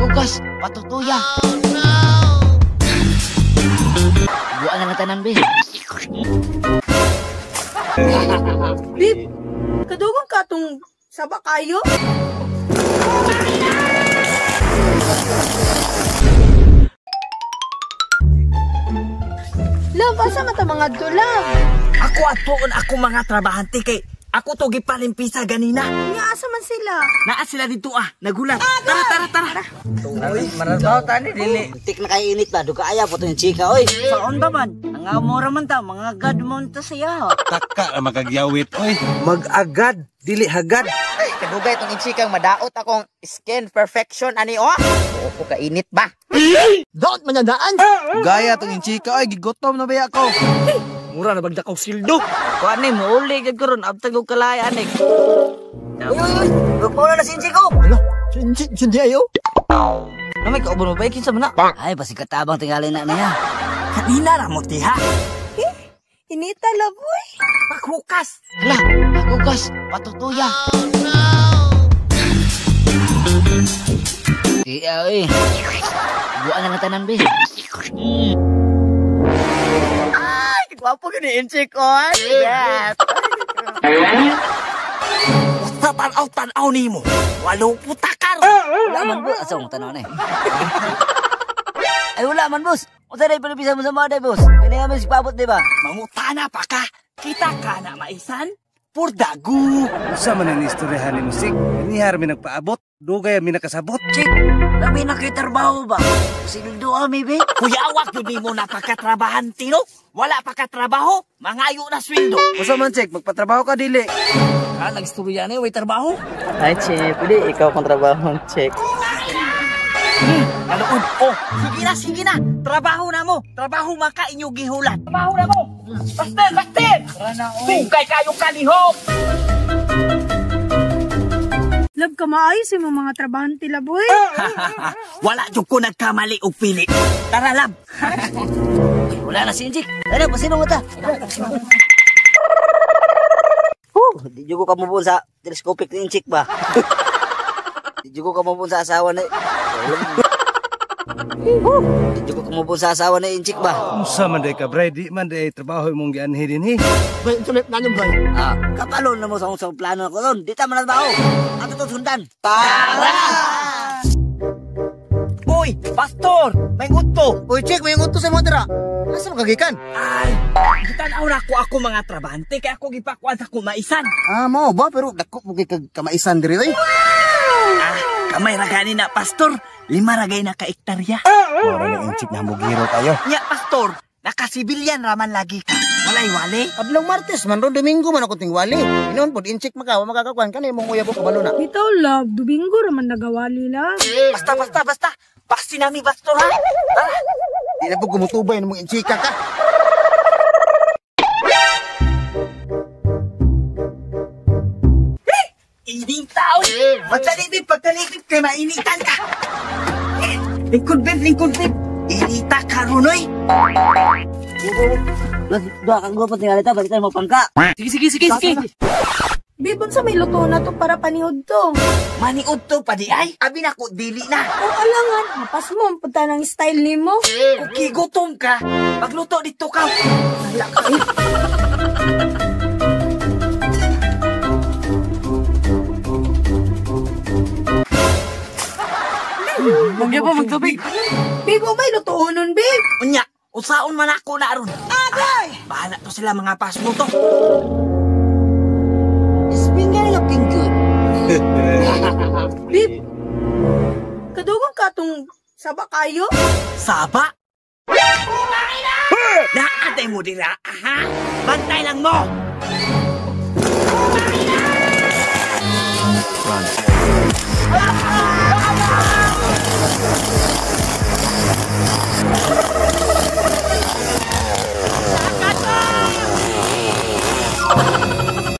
Paghugas, patutuya. Oh no. Buwan na lang tanan, be. Bib, kadugong ka tong saba kayo? Love, asa man ta mga love? Ako atuon ako mga trabahante kay ako to gipalimpisa ganina. Nga asa man sila? Naa sila dito ah, nagulat. Tara, tara, tara. Mararbaw tani dili. Tik na kay init ba, duga ayaw po yung chika oy. Saon ba man? Ang amora man ta, mga god mon ta siya. Taka ra makagyawit oy. Mag-agad, dili hagad. Ay, kadugay tong inchikang madaot akong skin perfection ani oh. Oo ko kainit ba? Daot man daan. Gaya tong inchika oy, gigutom na baya ko. Mura na bagda kog sildo. Kuan ni mouli gid karon abtag og kalaya anik. Uy, uy, uy, magpaula na si Inchik oh. Ala, si Inchik, si ayo. Namay kaubon mo ba kinsa man na? Ay, basi katabang tingali na niya. Kanina ra mo tiha. Eh, inita love oy. Paghukas. Hala, paghugas, patutuya. Oh no. Iya oy. Buwan na lang tanan be. Gwapo gani Inchik oy. Yes. Basta tanaw-tanaw nimo. Walo puta karon. Wala man boss, asa mong tanaw na eh. Ay wala man boss. Unsa day palipisa mo sa mga day boss? Kani kami si paabot di ba? Mangutana pa ka. Kita ka na maisan? Purdagu. Usa man ang istoryahan ni musik. Nihar mi nagpaabot, dugay mi nakasabot. Chik, labi na kay trabaho ba? Sildo ami be. Kuyawak jud nimo napakatrabahante no? Wala pa ka trabaho, mangayo na sweldo. Usa man chik, magpatrabaho ka dili. Ka nagstorya ni way trabaho. Ay chik, pwede ikaw kong trabaho, chik. Kaloon, oh, sige na, sige na. Trabaho na mo. Trabaho maka inyo gihulat. Trabaho na mo. Pastel, pastel. Tugay kayo kalihok. Love, kamaayos yung mga trabahante, love, oy. Wala jud ko nagkamali og pili. Tara, love. Wala na si Inchik. Tara, pasino mo ta. Di jud ko kamubon sa telescopic ni Inchik ba? Di jud ko kamubon sa asawa ni... Di jud ko kamubon sa asawa ni Inchik ba? Unsa man day ka bray, di man day trabaho imong gianhi dinhi. Bay, sulit na nyo bay. Ah, kapalon na mo sa unsang plano ako ron. Di ta man trabaho. Ato to sundan. Tara! Uy, pastor, may nguto. Uy, chik, may nguto sa mga dira. Asa man kagikan? Ay, gitan-aw ra ko ako mga trabahante kay ako gipakuan sa kumaisan. Ah, mao ba pero dako po kay kamaisan diri oy. Ah, kamay ra gani na pastor, 5 ra gay na ka hektarya. Mura na Inchik na mugiro tayo. Nya pastor, nakasibilyan ra man lagi ka. Walay wali. Adlaw Martes man ron, Domingo man ako tingwali. Inoon pod Inchik makawa makakakuan kanay mong uyab ko kabalo na. Bitaw love, Domingo ra man nagawali love. Basta basta basta. Basti nami pastor ha. Tara. Di na po gumutubay ng mong Inchika ka. Ining tao! Pagtalibib, pagtalibib, kay mainitan ka! Lingkod, bib, lingkod, bib! Inita ka, Runoy! Dua kang grupo tingali ta, balik tayo magpangka. Sige, sige, sige, sige! Bib, unsa may luto na to para paniod to? Maniod to, padi ay! Abi na ko, dili na! O alangan, mapas mo, punta ng style nimo. Kung kigutom ka, magluto dito ka! Wala ka eh. Mangya pa magtubig. Bib, o may lutoon nun, bib. Unya, usaon man ako na aron. Agay! Bahala to sila mga pasmo to. It's been looking good. Bib, kadugong ka tong saba kayo? Saba? Naaday mo dira, ha? Bantay lang mo!